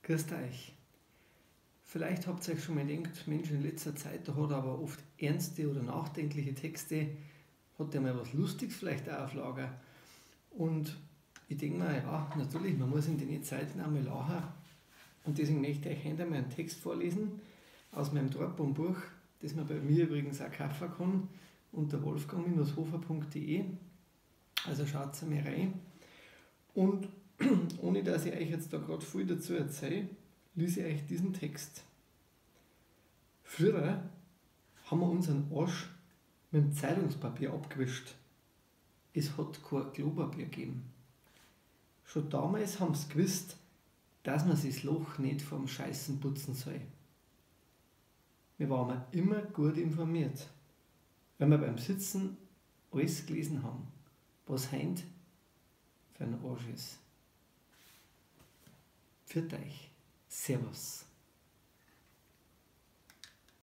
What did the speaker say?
Grüßt euch. Vielleicht habt ihr euch schon mal gedacht, Mensch, in letzter Zeit, da hat er aber oft ernste oder nachdenkliche Texte, hat der mal was Lustiges vielleicht auch auf Lager. Und ich denke mir, ja, natürlich, man muss in den Zeiten auch mal lachen. Und deswegen möchte ich euch heute einmal einen Text vorlesen aus meinem Drahtbaumbuch, das man bei mir übrigens auch kaufen kann, unter wolfgang-hofer.de. Also schaut mal rein. Und ohne dass ich euch jetzt da gerade viel dazu erzähle, lese ich euch diesen Text. Früher haben wir unseren Arsch mit dem Zeitungspapier abgewischt. Es hat kein Klopapier gegeben. Schon damals haben sie gewusst, dass man sich das Loch nicht vom Scheißen putzen soll. Wir waren immer gut informiert, weil wir beim Sitzen alles gelesen haben, was heint für ein Arsch ist. Pfiat euch. Servus.